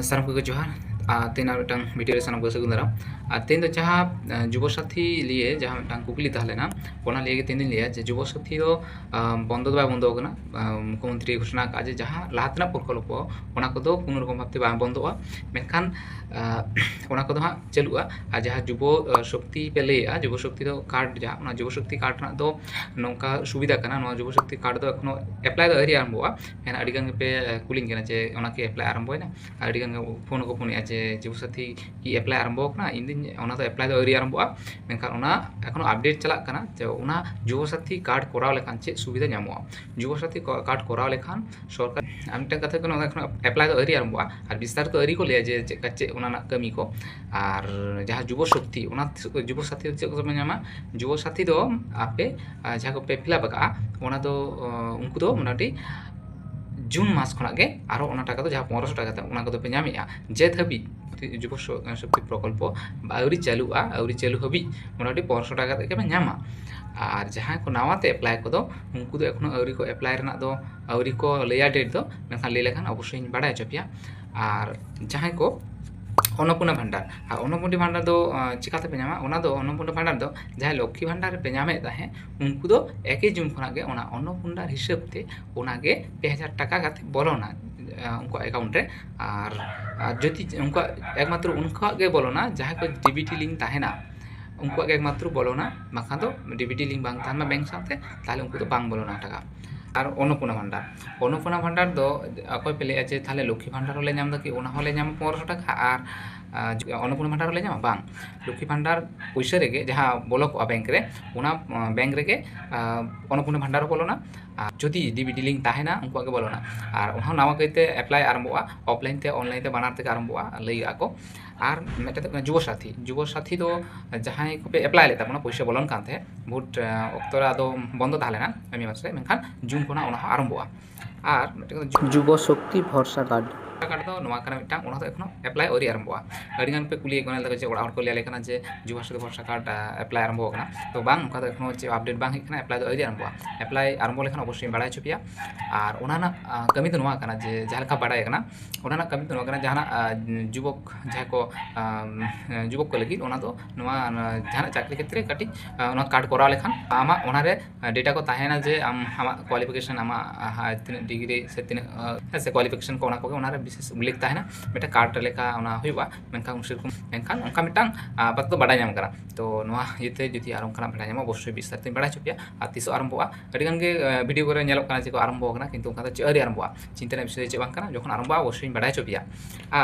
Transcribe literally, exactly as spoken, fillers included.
ᱥᱟᱱᱟᱢ ᱠᱚᱜᱮ ᱡᱚᱦᱟᱨ᱾ ᱟᱨ ᱛᱮᱦᱮᱧ ᱟᱨ ᱢᱤᱫᱴᱟᱝ ᱵᱷᱤᱰᱤᱭᱳ ᱨᱮ ᱥᱟᱱᱟᱢ ᱠᱚ ᱥᱟᱹᱜᱩᱱ ᱫᱟᱨᱟᱢ᱾ ᱟᱨ ᱛᱮᱦᱮᱧ ᱫᱚ ᱡᱟᱦᱟᱸ, ᱟᱸ, ᱡᱩᱵᱚ ᱥᱟᱛᱷᱤ ᱞᱤᱭᱮ ᱡᱟᱦᱟᱸ ᱢᱤᱫᱴᱟᱝ ᱠᱩᱠᱞᱤ ᱛᱟᱦᱮᱸ ᱞᱮᱱᱟ, ᱚᱱᱟ ᱞᱤᱭᱮ ᱜᱮ ᱛᱮᱦᱮᱧ ᱫᱚᱧ ᱞᱟᱹᱭᱟ ᱡᱮ ᱡᱩᱵᱚ ᱥᱟᱛᱷᱤ ᱫᱚ, ᱟᱸ, ᱵᱚᱱᱫᱚ ᱫᱚ ᱵᱟᱭ ᱵᱚᱱᱫᱚ ᱟᱠᱟᱱᱟ᱾ ᱟᱸ, ᱢᱩᱠᱷᱚᱢᱚᱱᱛᱨᱤ ᱜᱷᱳᱥᱚᱱᱟ ᱟᱠᱟᱫᱼᱟ ᱡᱮ ᱡᱟᱦᱟᱸ ᱞᱟᱦᱟ ᱛᱮᱱᱟᱜ ᱯᱨᱚᱠᱚᱞᱯᱚ, ᱚᱱᱟ ᱠᱚᱫᱚ ᱠᱳᱱᱳ ᱨᱚᱠᱚᱢ ᱵᱷᱟᱵᱽᱛᱮ ᱵᱟᱝ ᱵᱚᱱᱫᱚᱜᱼᱟ᱾ ᱢᱮᱱᱠᱷᱟᱱ, ᱟᱸ, ᱚᱱᱟ ᱠᱚᱫᱚ ᱦᱟᱸᱜ ᱪᱟᱹᱞᱩᱜᱼᱟ᱾ ᱟᱨ ᱡᱟᱦᱟᱸ ᱡᱩᱵᱚ, ᱟᱸ, ᱥᱚᱠᱛᱤ ᱯᱮ ᱞᱟᱹᱭᱮᱫᱼᱟ, ᱡᱩᱵᱚ ᱥᱚᱠᱛᱤ ᱫᱚ ᱠᱟᱨᱰ ᱡᱟᱦᱟᱸ, ᱚᱱᱟ ᱡᱩᱵᱚ ᱥᱚᱠᱛᱤ ᱠᱟᱨᱰ ᱨᱮᱱᱟᱜ ᱫᱚ ᱱᱚᱝᱠᱟ ᱥᱩᱵᱤᱫᱷᱟ ᱠᱟᱱᱟ, ᱱᱚᱣᱟ ᱡᱩᱵᱚ ᱥᱚᱠᱛᱤ ᱠᱟᱨᱰ ᱫᱚ ᱮᱠᱷᱚᱱᱳ ᱮᱯᱞᱟᱭ ᱫᱚ ᱟᱹᱣᱨᱤ ᱟᱨᱟᱢᱵᱚᱜᱼᱟ᱾ ᱢᱮᱱᱠᱷᱟᱱ ᱟᱹᱰᱤ ᱜᱟᱱ ᱜᱮᱯᱮ, ᱟᱸ, ᱠᱩᱞᱤᱧ ᱠᱟᱱᱟ ᱡᱮ ᱚᱱᱟ ᱠᱤ ᱮᱯᱞᱟᱭ ᱟᱨᱟᱢᱵᱚᱭᱮᱱᱟ? ᱟᱹᱰᱤ ᱜᱟᱱ ᱜᱮ ᱯᱷᱳᱱ ᱦᱚᱸᱠᱚ ᱯᱷᱳᱱᱮᱫᱼᱟ ᱡᱮ ᱡᱩᱵᱚ ᱥᱟᱛᱷᱤ ᱠᱤ ᱮᱯᱞᱟᱭ ᱟᱨᱟᱢᱵᱚ ᱟᱠᱟᱱᱟ? ᱤᱧ ᱫᱩᱧ, ᱚᱱᱟ ᱫᱚ ᱮᱯᱞᱟᱭ ᱫᱚ ᱟᱹᱣᱨᱤ ᱟᱨᱟᱢᱵᱚᱜᱼᱟ, ᱢᱮᱱᱠᱷᱟᱱ ᱚᱱᱟ ᱮᱠᱷᱚᱱᱳ ᱟᱯᱰᱮᱴ ᱪᱟᱞᱟᱜ ᱠᱟᱱᱟ᱾ ᱡᱮ ᱚᱱᱟ ᱡᱩᱵᱚ ᱥᱟᱛᱷᱤ ᱠᱟᱨᱰ ᱠᱚᱨᱟᱣ ᱞᱮᱠᱷᱟᱱ ᱪᱮᱫ ᱥᱩᱵᱤᱫᱷᱟ ᱧᱟᱢᱚᱜᱼᱟ? ᱡᱩᱵᱚ ᱥᱟᱛᱷᱤ ᱠᱚ-, ᱠᱟᱨᱰ ᱠᱚᱨᱟᱣ ᱞᱮᱠᱷᱟᱱ ᱥᱚᱨᱠᱟᱨ, ᱟᱨ ᱢᱤᱫᱴᱟᱝ ᱠᱟᱛᱷᱟ ᱦᱩᱭᱩᱜ ᱠᱟᱱᱟ, ᱚᱱᱟ ᱮᱠᱷᱚᱱᱳ ᱮᱯᱞᱟᱭ ᱫᱚ ᱟᱹᱣᱨᱤ ᱟᱨᱟᱢᱵᱚᱜᱼᱟ, ᱟᱨ ᱵᱤᱥᱛᱟᱨᱤᱛᱚ ᱟᱹᱣᱨᱤ ᱠᱚ ᱞᱟᱹᱭᱟ ᱡᱮ ᱪᱮᱫ ᱠᱟ, ᱪᱮᱫ ᱚᱱᱟ ᱨᱮᱱᱟᱜ ᱠᱟᱹᱢᱤ ᱠᱚ᱾ ᱟᱨ ᱡᱟᱦᱟᱸ ᱡᱩᱵᱚ ᱥᱚᱠᱛᱤ, ᱚᱱᱟ ᱡᱩᱵᱚ ᱥᱟᱛᱷᱤ ᱫᱚ ᱪᱮᱫ ᱠᱚᱯᱮ ᱧᱟᱢᱟ? ᱡᱩᱵᱚ ᱥᱟᱛᱷᱤ ᱫᱚ ᱟᱯᱮ, ᱟᱨ ᱡᱟᱦᱟᱸ ᱠᱚᱯᱮ ᱯᱷᱤᱞᱟᱯ ᱟᱠᱟᱫᱼᱟ, ᱚᱱᱟ ᱫᱚ, ᱚ, ᱩᱱᱠᱩ ᱫᱚ ᱢᱚᱴᱟᱢᱩᱴᱤ ᱡᱩᱱ ᱢᱟᱥ ᱠᱷᱚᱱᱟᱜ ᱜᱮ ᱟᱨᱚ ᱚᱱᱟ ᱴᱟᱠᱟ ᱫᱚ, ᱡᱟᱦᱟᱸ ᱯᱚᱱᱨᱚᱥᱚ ᱴᱟᱠᱟ ᱠᱟᱛᱮ, ᱚᱱᱟ ᱠᱚᱫᱚ ᱯᱮ ᱧᱟᱢᱮᱫᱼᱟ᱾ ᱡᱮ ᱫᱷᱟᱹᱵᱤᱡ ᱡᱩᱵᱚ ᱥᱚ-, ᱥᱚᱠᱛᱤ ᱯᱨᱚᱠᱚᱞᱯᱚ ᱟᱹᱣᱨᱤ ᱪᱟᱹᱞᱩᱜᱼᱟ, ᱟᱹᱣᱨᱤ ᱪᱟᱹᱞᱩ ᱦᱟᱹᱵᱤᱡ ᱢᱚᱴᱟᱢᱩᱴᱤ ᱯᱚᱱᱨᱚᱥᱚ ᱴᱟᱠᱟ ᱠᱟᱛᱮ ᱜᱮᱯᱮ ᱧᱟᱢᱟ᱾ ᱟᱨ ᱡᱟᱦᱟᱸᱭ ᱠᱚ ᱱᱟᱣᱟ ᱛᱮ ᱮᱯᱞᱟᱭ ᱠᱚᱫᱚ, ᱩᱱᱠᱩ ᱫᱚ ᱮᱠᱷᱚᱱᱳ ᱟᱹᱣᱨᱤ ᱠᱚ ᱮᱯᱞᱟᱭ ᱨᱮᱱᱟᱜ ᱫᱚ, ᱟᱹᱣᱨᱤ ᱠᱚ ᱞᱟᱹᱭᱟ ᱰᱮᱴ ᱫᱚ, ᱢᱮᱱᱠᱷᱟᱱ ᱞᱟᱹᱭ ᱞᱮᱠᱷᱟᱱ ᱚᱵᱚᱥᱥᱳᱭᱤᱧ ᱵᱟᱲᱟᱭ ᱦᱚᱪᱚ ᱯᱮᱭᱟ᱾ ᱟᱨ ᱡᱟᱦᱟᱸᱭ ᱠᱚ ᱚᱱᱱᱚᱯᱩᱨᱱᱟ ᱵᱷᱟᱱᱰᱟᱨ, ᱟᱨ ᱚᱱᱱᱚᱯᱩᱨᱱᱟ ᱵᱷᱟᱱᱰᱟᱨ ᱫᱚ, ᱟᱸ, ᱪᱤᱠᱟᱹ ᱛᱮᱯᱮ ᱧᱟᱢᱟ? ᱚᱱᱟ ᱫᱚ, ᱚᱱᱱᱚᱯᱩᱨᱱᱟ ᱵᱷᱟᱱᱰᱟᱨ ᱫᱚ ᱡᱟᱦᱟᱸᱭ ᱞᱚᱠᱠᱷᱤ ᱵᱷᱟᱱᱰᱟᱨ ᱨᱮᱯᱮ ᱧᱟᱢᱮᱫ ᱛᱟᱦᱮᱸᱫ, ᱩᱱᱠᱩ ᱫᱚ ᱮᱠᱮᱭ ᱡᱩᱱ ᱠᱷᱚᱱᱟᱜ ᱜᱮ ᱚᱱᱟ ᱚᱱᱱᱚᱯᱩᱨᱱᱟ ᱦᱤᱥᱟᱹᱵ ᱛᱮ ᱚᱱᱟ ᱜᱮ ᱯᱮ ᱦᱟᱡᱟᱨ ᱴᱟᱠᱟ ᱠᱟᱛᱮ ᱵᱚᱞᱚᱱᱟ, ᱟᱸ, ᱩᱱᱠᱩᱣᱟᱜ ᱮᱠᱟᱣᱩᱱᱴ ᱨᱮ᱾ ᱟᱨ, ᱟᱨ ᱡᱩᱫᱤ ᱩᱱᱠᱩᱣᱟᱜ, ᱮᱠᱢᱟᱛᱨᱚ ᱩᱱᱠᱩᱣᱟᱜ ᱜᱮ ᱵᱚᱞᱚᱱᱟ ᱡᱟᱦᱟᱸᱭ ᱠᱚ ᱰᱤᱵᱤᱴᱤ ᱞᱤᱝᱠ ᱛᱟᱦᱮᱱᱟ, ᱩᱱᱠᱩᱣᱟᱜ ᱜᱮ ᱮᱠᱢᱟᱛᱨᱚ ᱵᱚᱞᱚᱱᱟ, ᱵᱟᱝᱠᱷᱟᱱ ᱫᱚ ᱰᱤᱵᱤᱴᱤ ᱞᱤᱝᱠ ᱵᱟᱝ ᱛᱟᱦᱮᱱ ᱢᱟ ᱵᱮᱝᱠ ᱥᱟᱶᱛᱮ, ᱛᱟᱦᱚᱞᱮ ᱩᱱᱠᱩ ᱫᱚ ᱵᱟᱝ ᱵᱚᱞᱚᱱᱟ ᱴᱟᱠᱟ᱾ ᱟᱨ ᱚᱱᱱᱚᱯᱩᱨᱱᱟ ᱵᱷᱟᱱᱰᱟᱨ, ᱚᱱᱱᱚᱯᱩᱨᱱᱟ ᱵᱷᱟᱱᱰᱟᱨ ᱫᱚ ᱚᱠᱚᱭ ᱯᱮ ᱞᱟᱹᱭᱮᱫᱼᱟ ᱡᱮ ᱛᱟᱦᱚᱞᱮ ᱞᱚᱠᱠᱷᱤ ᱵᱷᱟᱱᱰᱟᱨ ᱦᱚᱸᱞᱮ ᱧᱟᱢ ᱮᱫᱟ ᱠᱤ? ᱚᱱᱟ ᱦᱚᱸᱞᱮ ᱧᱟᱢᱟ ᱯᱚᱱᱨᱚᱥᱚ ᱴᱟᱠᱟ, ᱟᱨ, ᱟᱸ, ᱚᱱᱱᱚᱯᱩᱨᱱᱟ ᱵᱷᱟᱱᱰᱟᱨ ᱦᱚᱸᱞᱮ ᱧᱟᱢᱟ? ᱵᱟᱝ, ᱞᱚᱠᱠᱷᱤ ᱵᱷᱟᱱᱰᱟᱨ ᱯᱩᱭᱥᱟᱹ ᱨᱮᱜᱮ ᱡᱟᱦᱟᱸ ᱵᱚᱞᱚ ᱠᱚᱜᱼᱟ ᱵᱮᱝᱠ ᱨᱮ, ᱚᱱᱟ, ᱟᱸ, ᱵᱮᱝᱠ ᱨᱮᱜᱮ, ᱟᱸ, ᱚᱱᱱᱚᱯᱩᱨᱱᱟ ᱵᱷᱟᱱᱰᱟᱨ ᱦᱚᱸ ᱵᱚᱞᱚᱱᱟ᱾ ᱟᱨ ᱡᱩᱫᱤ ᱰᱤᱵᱤᱴᱤ ᱞᱤᱝᱠ ᱛᱟᱦᱮᱱᱟ, ᱩᱱᱠᱩᱣᱟᱜ ᱜᱮ ᱵᱚᱞᱚᱱᱟ᱾ ᱟᱨ ᱚᱱᱟ ᱦᱚᱸ ᱱᱟᱣᱟ ᱠᱟᱭᱛᱮ ᱮᱯᱞᱟᱭ ᱟᱨᱟᱢᱵᱚᱜᱼᱟ, ᱚᱯᱷᱞᱟᱭᱤᱱ ᱛᱮ ᱚᱱᱞᱟᱭᱤᱱ ᱛᱮ ᱵᱟᱱᱟᱨ ᱛᱮᱜᱮ ᱟᱨᱟᱢᱵᱚᱜᱼᱟ, ᱞᱟᱹᱭ ᱠᱟᱜᱼᱟ ᱠᱚ᱾ ᱟᱨ ᱢᱤᱫᱴᱮᱱ ᱫᱚ ᱦᱩᱭᱩᱜ ᱠᱟᱱᱟ ᱡᱩᱵᱚ ᱥᱟᱛᱷᱤ᱾ ᱡᱩᱵᱚ ᱥᱟᱛᱷᱤ ᱫᱚ ᱡᱟᱦᱟᱸᱭ ᱠᱚᱯᱮ ᱮᱯᱞᱟᱭ ᱞᱮᱫ ᱛᱟᱵᱚᱱᱟ, ᱯᱩᱭᱥᱟᱹ ᱵᱚᱞᱚᱱ ᱠᱟᱱ ᱛᱟᱦᱮᱸᱫ, ᱵᱷᱳᱴ, ᱟᱸ, ᱚᱠᱛᱚ ᱨᱮ ᱟᱫᱚ ᱵᱚᱱᱫᱚ ᱛᱟᱦᱮᱸ ᱞᱮᱱᱟ ᱢᱮ ᱢᱟᱥ ᱨᱮ, ᱢᱮᱱᱠᱷᱟᱱ ᱡᱩᱱ ᱠᱷᱚᱱᱟᱜ ᱚᱱᱟ ᱦᱚᱸ ᱟᱨᱟᱢᱵᱚᱜᱼᱟ᱾ ᱟᱨ ᱢᱤᱫᱴᱮᱱ ᱠᱟᱱᱟ ᱡᱩ- ᱡᱩᱵᱚ ᱥᱚᱠᱛᱤ ᱵᱷᱚᱨᱥᱟ ᱠᱟᱨᱰ᱾ ᱵᱷᱚᱨᱥᱟ ᱠᱟᱨᱰ ᱫᱚ ᱱᱚᱣᱟ ᱠᱟᱱᱟ ᱢᱤᱫᱴᱟᱝ, ᱚᱱᱟ ᱫᱚ ᱮᱠᱷᱚᱱᱳ ᱮᱯᱞᱟᱭ ᱟᱹᱣᱨᱤ ᱟᱨᱟᱢᱵᱷᱚᱜᱼᱟ᱾ ᱟᱹᱰᱤ ᱜᱟᱱ ᱯᱮ ᱠᱩᱞᱤᱭᱮᱫ ᱠᱟᱱᱟ, ᱞᱟᱹᱭ ᱫᱟᱠᱚ ᱡᱮ ᱚᱲᱟᱜ ᱦᱚᱲ ᱠᱚ ᱞᱟᱹᱭ ᱟᱞᱮ ᱠᱟᱱᱟ ᱡᱮ ᱡᱩᱵᱚ ᱥᱚᱠᱛᱤ ᱵᱷᱚᱨᱥᱟ ᱠᱟᱨᱰ ᱮᱯᱞᱟᱭ ᱟᱨᱟᱢᱵᱷᱚ ᱟᱠᱟᱱᱟ᱾ ᱛᱚ ᱵᱟᱝ, ᱚᱱᱠᱟ ᱫᱚ ᱮᱠᱷᱚᱱᱳ ᱪᱮᱫ ᱟᱯᱰᱮᱴ ᱵᱟᱝ ᱦᱮᱡ ᱟᱠᱟᱱᱟ, ᱮᱯᱞᱟᱭ ᱫᱚ ᱟᱹᱣᱨᱤ ᱟᱨᱟᱢᱵᱷᱚᱜᱼᱟ᱾ ᱮᱯᱞᱟᱭ ᱟᱨᱟᱢᱵᱷᱚ ᱞᱮᱠᱷᱟᱱ ᱚᱵᱚᱥᱥᱳᱭ ᱤᱧ ᱵᱟᱲᱟᱭ ᱦᱚᱪᱚ ᱯᱮᱭᱟ᱾ ᱟᱨ ᱚᱱᱟ ᱨᱮᱱᱟᱜ ᱟᱸ, ᱠᱟᱹᱢᱤ ᱫᱚ ᱱᱚᱣᱟ ᱠᱟᱱᱟ ᱡᱮ ᱡᱟᱦᱟᱸ ᱞᱮᱠᱟ ᱵᱟᱲᱟᱭ ᱠᱟᱱᱟ, ᱚᱱᱟ ᱨᱮᱱᱟᱜ ᱠᱟᱹᱢᱤ ᱫᱚ ᱱᱚᱣᱟ ᱠᱟᱱᱟ, ᱡᱟᱦᱟᱱᱟᱜ ᱟᱸ, ᱡᱩᱵᱚᱠ ᱡᱟᱦᱟᱸᱭ ᱠᱚ ᱟᱸ, ᱡᱩᱵᱚᱠ ᱠᱚ ᱞᱟᱹᱜᱤᱫ, ᱚᱱᱟ ᱫᱚ ᱱᱚᱣᱟ ᱟᱸ, ᱡᱟᱦᱟᱱᱟᱜ ᱪᱟᱹᱠᱨᱤ ᱠᱷᱮᱛᱨᱮ ᱠᱟᱹᱴᱤᱡ ᱟᱸ, ᱚᱱᱟ ᱠᱟᱨᱰ ᱠᱚᱨᱟᱣ ᱞᱮᱠᱷᱟᱱ ᱟᱢᱟᱜ ᱚᱱᱟᱨᱮ ᱰᱮᱴᱟ ᱠᱚ ᱛᱟᱦᱮᱱᱟ ᱡᱮ ᱟᱢ ᱟᱢᱟᱜ ᱠᱳᱣᱟᱞᱤᱯᱷᱤᱠᱮᱥᱚᱱ, ᱟᱢᱟᱜ ᱟᱸ, ᱛᱤᱱᱟᱹᱜ ᱰᱤᱜᱽᱨᱤ ᱥᱮ ᱛᱤᱱᱟᱹᱜ ᱟᱸ, ᱦᱮᱸ ᱥᱮ ᱠᱳᱣᱟᱞᱤᱯᱷᱤᱠᱮᱥᱚᱱ ᱠᱚ, ᱚᱱᱟ ᱠᱚᱜᱮ ᱚᱱᱟᱨᱮ ᱵᱤᱥᱮᱥ ᱩᱞᱞᱮᱠᱷ ᱛᱟᱦᱮᱱᱟ, ᱢᱤᱫᱴᱮᱱ ᱠᱟᱨᱰ ᱞᱮᱠᱟ ᱚᱱᱟ ᱦᱩᱭᱩᱜᱼᱟ᱾ ᱢᱮᱱᱠᱷᱟᱱ ᱥᱮᱨᱚᱠᱚᱢ ᱢᱮᱱᱠᱷᱟᱱ ᱚᱱᱠᱟ ᱢᱤᱫᱴᱟᱝ ᱟᱸ, ᱟᱯᱟᱛᱚᱛᱚ ᱵᱟᱰᱟᱭ ᱧᱟᱢ ᱠᱟᱱᱟ᱾ ᱛᱚ ᱱᱚᱣᱟ ᱤᱭᱟᱹᱛᱮ ᱡᱩᱫᱤ ᱟᱨ ᱚᱱᱠᱟᱱᱟᱜ ᱵᱟᱰᱟᱭ ᱧᱟᱢᱚᱜᱼᱟ, ᱚᱵᱚᱥᱥᱳᱭ ᱵᱤᱥᱛᱟᱨᱤᱛ ᱤᱧ ᱵᱟᱰᱟᱭ ᱦᱚᱪᱚ ᱯᱮᱭᱟ᱾ ᱟᱨ ᱛᱤᱥᱚᱜ ᱟᱨᱟᱢᱵᱷᱚᱜᱼᱟ, ᱟᱹᱰᱤ ᱜᱟᱱ ᱜᱮ ᱟᱸ, ᱵᱷᱤᱰᱤᱭᱳ ᱠᱚᱨᱮ ᱧᱮᱞᱚᱜ ᱠᱟᱱᱟ ᱡᱮ ᱠᱚ ᱟᱨᱟᱢᱵᱷᱚ ᱟᱠᱟᱱᱟ, ᱠᱤᱱᱛᱩ ᱚᱱᱠᱟ ᱫᱚ ᱪᱮᱫ ᱟᱹᱣᱨᱤ ᱟᱨᱟᱢᱵᱷᱚᱜᱼᱟ᱾ ᱪᱤᱱᱛᱟᱹ ᱨᱮᱱᱟᱜ ᱵᱤᱥᱚᱭ ᱫᱚ ᱪᱮᱫ ᱵᱟᱝ ᱠᱟᱱᱟ, ᱡᱚᱠᱷᱚᱱ ᱟᱨᱟᱢᱵᱷᱚᱜᱼᱟ ᱚᱵᱚᱥᱥᱳᱭ ᱤᱧ ᱵᱟᱰᱟᱭ ᱦᱚᱪᱚ ᱯᱮᱭᱟ᱾ ᱟᱨ